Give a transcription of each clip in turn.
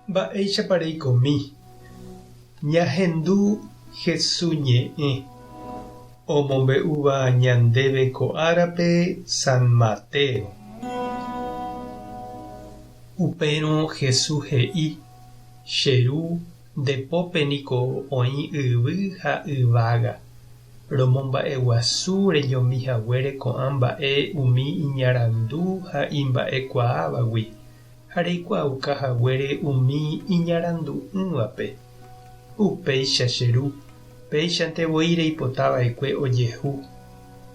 Mba'éichapa reikomi? Ñahendu Hesu ñe'ẽ omombe'úva ñandéve ko árape San Mateo. Upérõ Hesu he'i, Che Ru, nde pópe niko oĩ yvy ha yvága. Romomba'eguasu reñomi haguére ko'ã mba'e umi iñarandu ha imba'ekuaávagui, ha reikuaauka haguére umi iñarandu'ỹvape. Upéicha che Ru, péichante voi reipota va'ekue ojehu.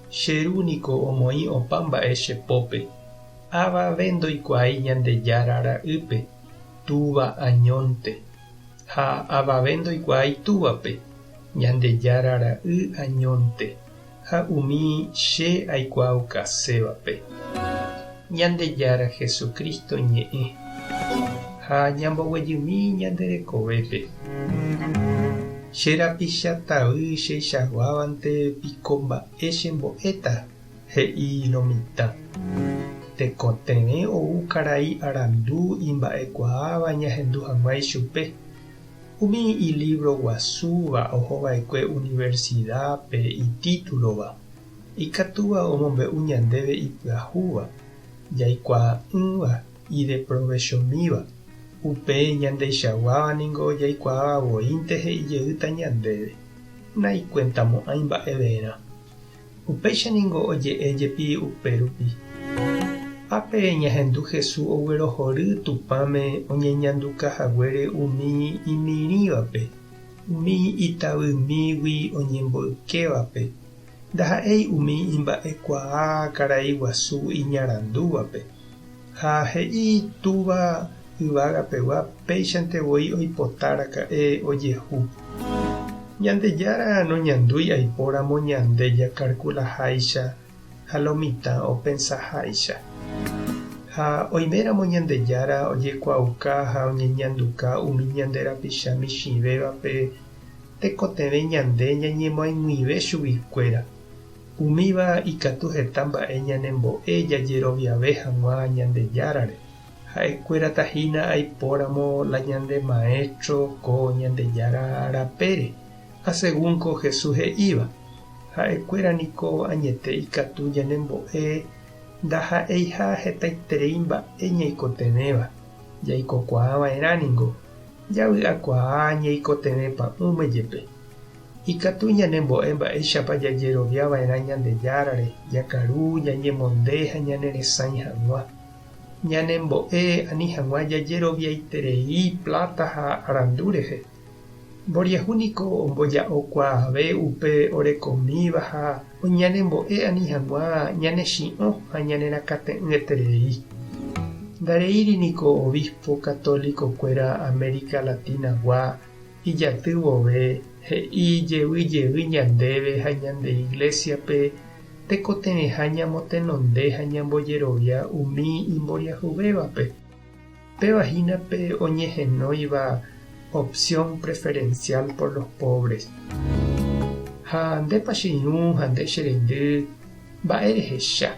Che Ru niko omoĩ opa mba'e che pópe. Avave ndoikuaái Ñandejára Ra'ýpe, Túva añónte. Ha avave ndoikuaái Túvape, Ñandejára Ra'y añónte, ha umi che aikuaaukasévape. Ñandejára Jesucristo ñe'ẽ, ha ñamboguejymi ñande rekovépe. Che rapicha tavy cheichaguávante piko mba'e chembo'éta, he'i lo mitã. Tekotevẽ ou karai arandu imba'ekuaáva ñahendu hag̃ua ichupe. Umi ilívro guasúva ohova'ekue universidápe itítulova, ikatúva omombe'u ñandéve ipyahúva, jaikuaa'ỹva, ideprovechomíva, upe ñandeichaguáva ningo jaikuaáva voínte he'i jeýta ñandéve, naikuentamo'ãi mba'everã. Upéicha ningo oje'e jepi upérupi. Ápe ñahendu Jesús oguerohory Tupãme oñeñanduka haguére umi imirĩvape, umi itavymígui oñemboykévape, ndaha'éi umi imba'ekuaa karai guasu iñarandúvape. Ha he'i Túva yvágapegua péichante voi oipota raka'e ojehu. Ñandejára noñandúi aipóramo ñande jakarkulaháicha ha lo mitã opensaháicha. Ha oiméramo Ñandejára ojekuaauka ha oñeñanduka umi ñande rapicha michĩvévape tekotevẽ ñande ñañemoag̃uive chuguikuéra. Umíva ikatu heta mba'e ñanembo'e jajeroviave hag̃ua Ñandejárare. Ha'ekuérata hína aipóramo la ñande maéstro ko Ñandejára rapére, asegún ko Jesús he'íva. Ha'ekuéra niko añete ikatu ñanembo'e ndaha'eiha hetaiterei mba'e ñaikotevẽva, jaikokuaa va'erã ningo, javy'akuaa ñaikotevẽ pa'ũme jepe. Ikatu ñanembo'e mba'éichapa jajerovia va'erã Ñandejárare, jakaru, ñañemonde ha ñaneresãi hag̃ua. Ñanembo'e ani hag̃ua jajeroviaiterei pláta ha arandu rehe. Mboriahu niko omboja'okuaave upe orekomíva ha ñanembo'e ani hag̃ua ñanechi'õ ha ñanerakate'ỹeterei. Ndareíri niko obispo católico-kuéra América Latina-gua Ijaty vove, he'i jevy jey ñandéve ha ñande Iglésiape tekotevẽha ñamotenonde ha ñambojerovia umi imboriahuvévape. Péva hína pe oñehenóiva opción preferencial por los pobres. Ha ndépa che irũ ha nde che reindy, mba'e rehecha?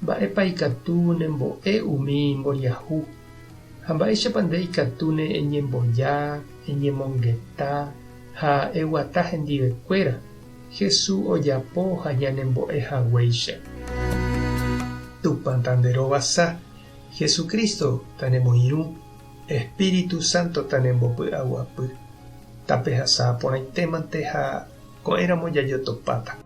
Mba'épa ikatu nembo'e umi imboriahu? Ha mba'éichapa nde ikatúne eñemboja, eñemongeta ha eguata hendivekuéra, Jesús ojapo ha ñanembo'e haguéicha? Tupã tanderovasa, Jesucristo tanemoirũ, Espíritu Santo tanembopy'aguapy. Tapehasa porãitémante ha ko'ẽramo jajotopáta.